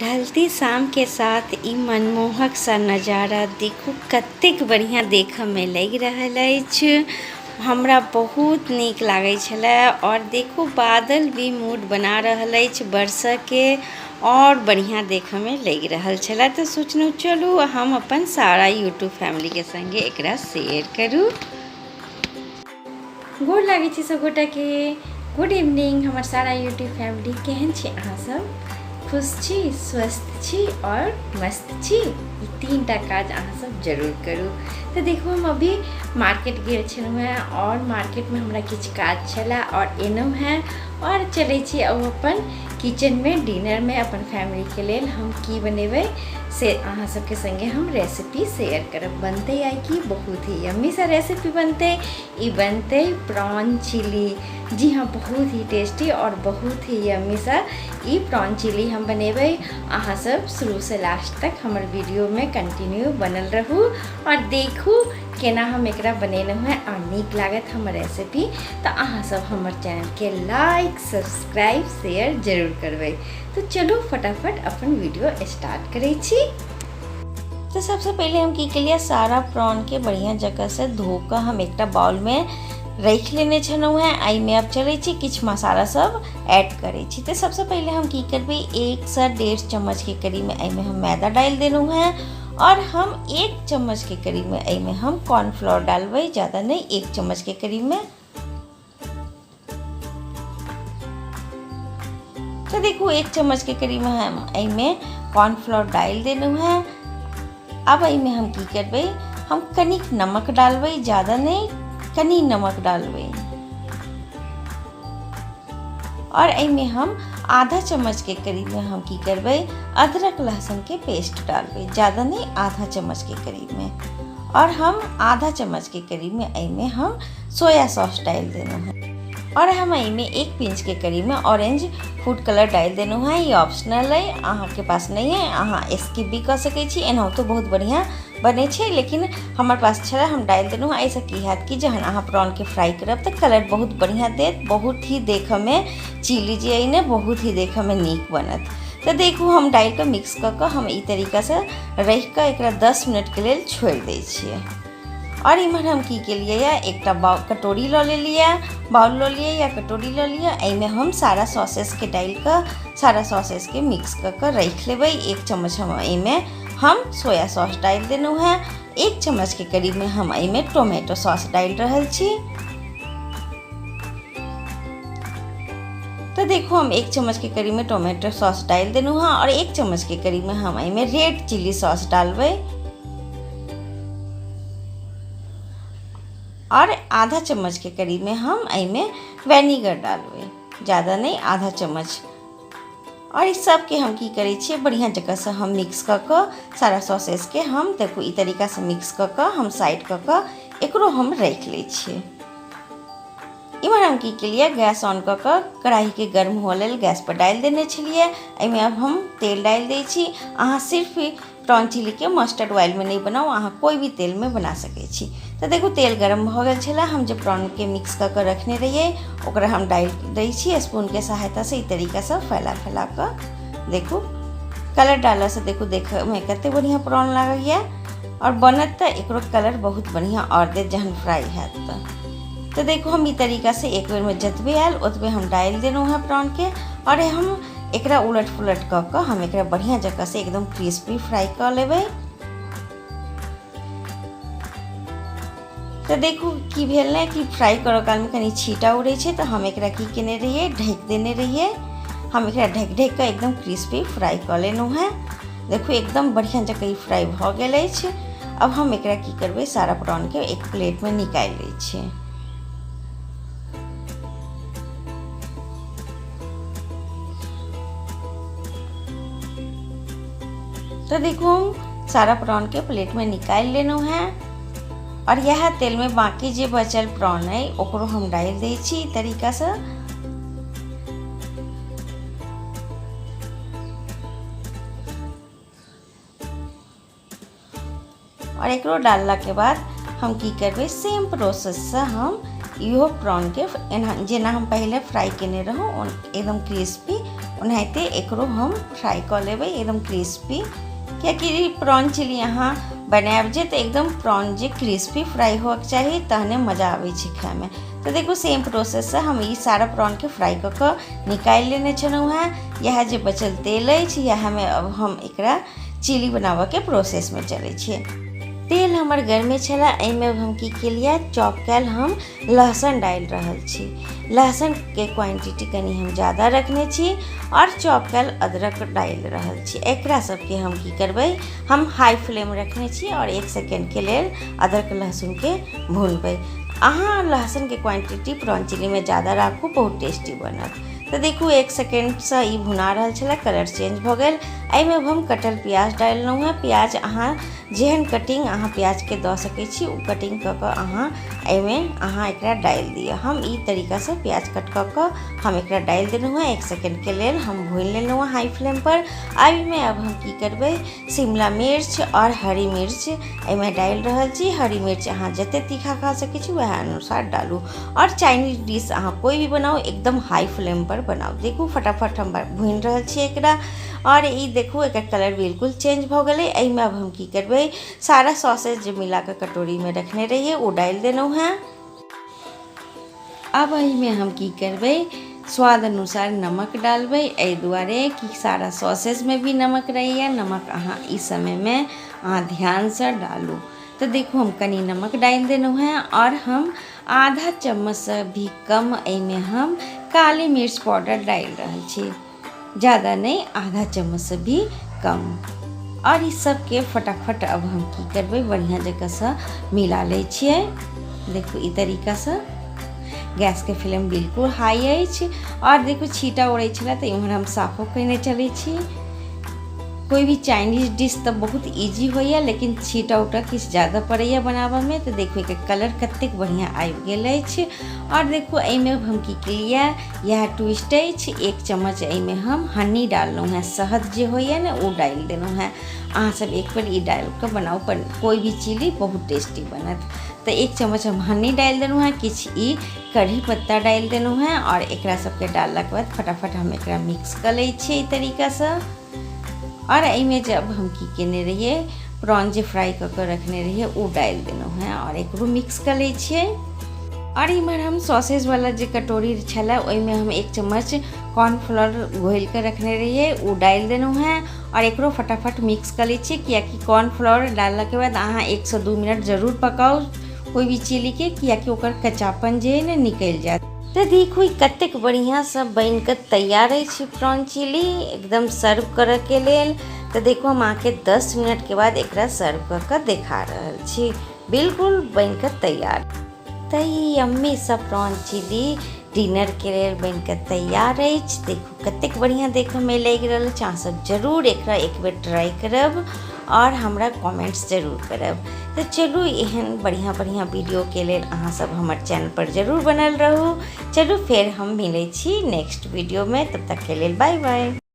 ढलती शाम के साथ ई मनमोहक सा नजारा देखू कतेक बढ़िया देखऽ में लागि रहल अछि। हमरा बहुत नीक लागै छलै आओर देखू बादल भी मूड बना रहल अछि बरसऽके आओर बढ़िया देखऽमे लागि रहल छलै तऽ सोचलहुँ चलू हम अपन सारा यूट्यूब फैमिलीके सङ्गे एकरा शेयर करू। गोर लागै छी सब गोटाके। गुड इवनिंग हमर सारा यूट्यूब फैमिली, केहन छी अहाँ सब? खुश छी, स्वस्थ छी और मस्त छी? ई तीन टा काज अहाँ सब जरूर करू। तऽ देखू हम अभी मार्केट गेल छलहुँ हेँ और मार्केटमे हमरा किछु काज छलए और एलहुँ हेँ और चलै छी अब अपन किचनमे डिनरमे अपन फैमिलीके लेल हम की बनेबै से अहाँ सबके संगे हम रेसिपी शेयर करब। बनतै आइ की बहुत ही यम्मी सा रेसिपी बनतै। ई बनतै प्रॉन चिली। जी हाँ, बहुत ही टेस्टी और बहुत ही यम्मी सा ई प्रॉन चिली हम बनेबै। अहाँ सब शुरूसँ लास्ट तक हमर वीडियोमे कंटिन्यू बनल रहू और देखू केना हम एकरा बनेलहुँ हेँ और नीक लागत हमर रेसिपी तऽ अहाँ सब हमर चैनलके लाइक सब्सक्राइब शेयर जरूर करबै। तऽ चलू फटाफट अपन वीडियो स्टार्ट करै छी। तऽ सबसँ पहिले हम की केलियै, सारा प्रॉनके बढ़िआँ जकाँसँ धो कऽ हम एकटा बाउलमे राखि लेने छलहुँ हेँ। एहिमे आब चलै छी किछु मसाला सब ऐड करै छी। तऽ सबसँ पहिले हम की करबै, 1 से 1.5 चम्मचके करीबमे एहिमे हम मैदा डालि देलहुँ हेँ और हम 1 चम्मचके करीबमे एहिमे हम कॉर्नफ्लोर डालबै, ज़्यादा नहि, 1 चम्मचके करीबमे। तऽ देखू 1 चम्मचके करीबमे हम एहिमे कॉर्नफ्लोर डालि देलहुँ हेँ। आब एहिमे हम की करबै, हम कनिक नमक डालबै, ज़्यादा नहि, कनि नमक डालबै और एहिमे हम आधा चम्मचके करीबमे हम की करबै, अदरक लहसुनके पेस्ट डालबै, ज़्यादा नहि, आधा चम्मचके करीबमे। और हम आधा चम्मचके करीबमे एहिमे हम सोया सॉस डालि देलहुँ हेँ और हम एहिमे 1 पिंचके करीबमे ऑरेंज फूड कलर डालि देलहुँ हेँ। ई ऑप्शनल अइ, अहाँके पास नहि अइ अहाँ स्किप भी कऽ सकै छी। एनाहितो बहुत बढ़िआँ बनै छै, लेकिन हमर पास छलै, हम डालि देलहुँ हेँ। एहिसँ की हैत कि जहन अहाँ प्रॉनके फ्राइ करब तऽ कलर बहुत बढ़िआँ देत, बहुत ही देखऽमे चिली जे अइ ने बहुत ही देखऽमे नीक बनत। तऽ देखू हम डालि कऽ मिक्स कऽ कऽ हम ई तरीकासँ राखि कऽ एकरा 10 मिनटके लेल छोड़ि दै छियै। और इम्हर हम की केलियै यऽ, एकटा कटोरी लऽ लेलियै, बाउल लऽ लिअ या कटोरी लऽ लिअ। एहिमे हम सारा सॉसेसके डालि कऽ सारा सॉसेसके मिक्स कऽ कऽ राखि लेबै। 1 चम्मच हम एहिमे हम सोया सॉस डालि देलहुँ हेँ, 1 चम्मचके करीबमे हम एहिमे टोमेटो सॉस डालि रहल छी। तऽ देखू हम 1 चम्मचके करीबमे टोमेटो सॉस डालि देलहुँ हेँ और 1 चम्मचके करीबमे हम एहिमे रेड चिली सॉस डालबै और आधा चम्मचके करीबमे हम एहिमे वेनिगर डालबै, ज़्यादा नहि, आधा चम्मच। और ई सबके हम की करै छियै, बढ़िआँ जकाँसँ हम मिक्स कऽ कऽ सारा सॉसेसके हम देखू ई तरीकासँ मिक्स कऽ कऽ हम साइड कऽ कऽ एकरो हम राखि लै छियै। इम्हर हम की केलियै, गैस ऑन कऽ कऽ कढ़ाईके गर्म हुअ लेल गैस पर डालि देने छलियै। एहिमे आब हम तेल डालि दै छी। अहाँ सिर्फ प्रॉन चिलीके मस्टर्ड ऑयलमे नहि बनाउ, अहाँ कोइ भी तेलमे बना सकै छी। तऽ देखू तेल गरम भऽ गेल छलै, हम जे प्रॉनके मिक्स कऽ कऽ रखने रहियै ओकरा हम डालि दै छी स्पूनके सहायतासँ ई तरीकासँ फैला फैला कऽ। देखू कलर डालऽसँ देखू देखऽमे कते बढ़िआँ प्रॉन लागैए और बनत तऽ एकरो कलर बहुत बढ़िआँ आओर देत जहन फ्राइ हैत। तऽ देखू हम ई तरीकासँ एक बेरमे जतबे आयल ओतबे हम डालि देलहुँ हेँ प्रॉनके और हम एकरा उलट पुलट कऽ कऽ हम एकरा बढ़िआँ जकाँसँ एकदम क्रिस्पी फ्राइ कऽ लेबै। तऽ देखू की भेल ने कि फ्राइ करऽ कालमे कनि छींटा उड़ै छै, तऽ हम एकरा की केने रहियै, ढकि देने रहियै। हम एकरा ढकि ढकि कऽ एकदम क्रिस्पी फ्राइ कऽ लेलहुँ हेँ। देखू एकदम बढ़िआँ जकाँ ई फ्राइ भऽ गेल अछि। अब हम एकरा की करबै, सारा प्रॉनके एक प्लेटमे निकालि लै छियै। तऽ देखू हम सारा प्रॉनके प्लेटमे निकालि लेलहुँ हेँ और इएह तेलमे बाँकी जे बचल प्रॉन अइ ओकरो हम डालि दै छी ई तरीकासँ। और एकरो डाललाके बाद हम की करबै, सेम प्रोसेससँ हम इहो प्रॉनके एना जेना हम पहिले फ्राइ केने रहौँ एकदम क्रिस्पी ओनाहिते एकरो हम फ्राइ कऽ लेबै एकदम क्रिस्पी, कियाकि प्रॉन चिली अहाँ बनायब जे तऽ एकदम प्रॉन जे क्रिस्पी फ्राइ होअके चाही, तहने मजा आबै छै खाइमे। तऽ देखू, सेम प्रोसेससँ हम ई सारा प्रॉनके फ्राइ कऽ कऽ निकालि लेने छलहुँ हेँ। इएह जे बचल तेल अछि, इएहमे अब हम एकरा चिली बनाबऽके प्रोसेसमे चलै छियै। तेल हमर गरमे छलै, एहिमे हम की केलियै, चॉप कयल हम लहसुन डालि रहल छी। लहसुनके क्वान्टिटी कनि हम ज़्यादा रखने छी आओर चॉप कयल अदरक डालि रहल छी। एकरा सबके हम की करबै, हम हाई फ्लेम रखने छी आओर 1 सेकेंडके लेल अदरक लहसुनके भुनबै। अहाँ लहसुनके क्वान्टिटी प्रॉन चिलीमे ज़्यादा राखू, बहुत टेस्टी बनत। तऽ देखू, 1 सेकेंडसँ ई भुना रहल छलै, कलर चेंज भऽ गेल। एहिमे हम कटल प्याज डाललहुँ हेँ। प्याज अहाँ जेहन कटिंग अहाँ प्याजके दऽ सकै छी, ओ कटिंग कऽ कऽ अहाँ एहिमे अहाँ एकरा डालि दिअ। हम ई तरीकासँ प्याज कट कऽ कऽ हम एकरा डालि देलहुँ हेँ। 1 सेकेंडके लेल हम भूनि लेलहुँ हेँ हाई फ्लेमपर। एहिमे अब हम की करबै, शिमला मिर्च आओर हरी मिर्च एहिमे डालि रहल छी। हरी मिर्च अहाँ जतेक तीखा खा सकै छी, वएह अनुसार डालू। आओर चाइनीज डिश अहाँ कोइ भी बनाउ, एकदम हाई फ्लेमपर बनाउ। देखू, फटाफट हम भूनि रहल छी एकरा आओर ई देखू, एकर कलर बिल्कुल चेंज भऽ गेलै। एहिमे अब हम की करबै, सारा सॉसेज जे मिलाकऽ कटोरीमे रखने रहियै, ओ डालि देलहुँ हेँ। आब एहिमे हम की करबै, स्वाद अनुसार नमक डालबै, एहि दुआरे कि सारा सॉसेजमे भी नमक रहैए। नमक अहाँ ई समयमे अहाँ ध्यानसँ डालू। तऽ देखू, हम कनि नमक डालि देलहुँ हेँ आओर हम आधा चम्मचसँ भी कम एहिमे हम काली मिर्च पाउडर डालि रहल छी, ज़्यादा नहि, आधा चम्मचसँ भी कम। आओर ई सबके फटाफट अब हम की करबै, बढ़िआँ जकाँसँ मिला लै छियै। देखू, ई तरीकासँ गैसके फ्लेम बिल्कुल हाई अछि। आओर देखू, छीटा उड़ै छलै तऽ इम्हर हम साफो कयने चलै छी। कोइ भी चाइनीज डिश तऽ बहुत इजी होइए, लेकिन छीटा उटा किछु ज्यादा पड़ैए बनाबऽमे। तऽ देखू, एकर कलर कतेक बढ़िआँ आबि गेल अछि। आओर देखू, एहिमे हम की केलियै, इएह ट्विस्ट अछि, 1 चम्मच एहिमे हम हनी डाललहुँ हेँ, शहद जे होइए ने, ओ डालि देलहुँ हेँ। अहाँसभ एक बेर ई डालि कऽ बनाउ, पर कोइ भी चिली बहुत टेस्टी बनत। तऽ 1 चम्मच हम हनी डालि देलहुँ हेँ, किछु ई कढ़ी पत्ता डालि देलहुँ हेँ आओर एकरा सबके डाललाके बाद फटाफट हम एकरा मिक्स कऽ लै छियै एहि तरीकासँ। आओर एहिमे जब हम की केने रहियै, प्रॉन जे फ्राइ कऽ कऽ रखने रहियै, ओ डालि देलहुँ हेँ आओर एकरो मिक्स कऽ लै छियै। आओर इम्हर हम सॉसेजवला जे कटोरी छलै, ओहिमे हम 1 चम्मच कॉर्नफ्लोर घोलि कऽ रखने रहियै, ओ डालि देलहुँ हेँ आओर एकरो फटाफट मिक्स कऽ लै छियै, कियाकि कॉर्नफ्लोर डाललाके बाद अहाँ 1 सँ 2 मिनट जरूर पकाउ कोइ भी चिलीके, कियाकि ओकर कच्चापन जे हइ ने, निकलि जायत। तऽ देखू, ई कतेक बढ़िआँसँ बनि कऽ तैयार अछि प्रॉन चिली, एकदम सर्व करऽके लेल। तऽ देखू, हम अहाँके 10 मिनटके बाद एकरा सर्व कऽ कऽ देखा रहल छी, बिल्कुल बनि कऽ तैयार। तऽ ई यम्मी सा प्रॉन चिली डिनरके लेल बनि कऽ तैयार अछि। देखू, कतेक बढ़िआँ देखऽमे लागि रहल अछि। अहाँसभ जरूर एकरा एक बेर ट्राइ करब आओर हमरा कमेंट्स जरूर करब। तऽ चलू, एहन बढ़िआँ बढ़िआँ वीडियोके लेल अहाँसभ हमर चैनल पर जरूर बनल रहू। चलू, फेर हम मिलै छी नेक्स्ट वीडियोमे, तब तकके लेल बाय बाय।